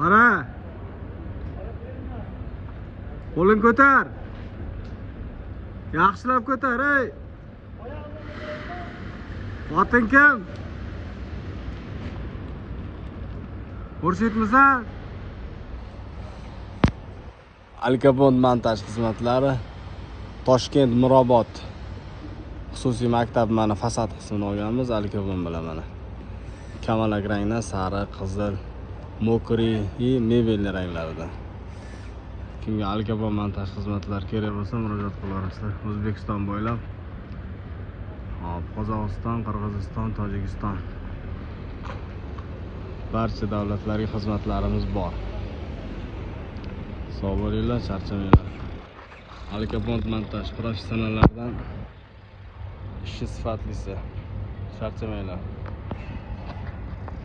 Qara. Qo'ling ko'tar. Yaxshilab ko'tar, ey. Oting kim? Xurshidmisan? Alkapon montaj xizmatlari Toshkent Mirobod xususiy maktab mana fasad qismini olganmiz Alkapon bilan mana. Kamalak rangdan sariq, qizil, мокрый и mebelni ranglarida. Kimga Alkapon montaj xizmatlari kerak bo'lsa, murojaat qilaverasizlar. O'zbekiston bo'ylab. Hop, Qozog'iston, Qirg'iziston, Tojikiston. Barcha davlatlarga xizmatlarimiz bor. Sog' bo'linglar, charchamanglar. Alkapont montaj professionallardan, ishi sifatlisi. Charchamanglar.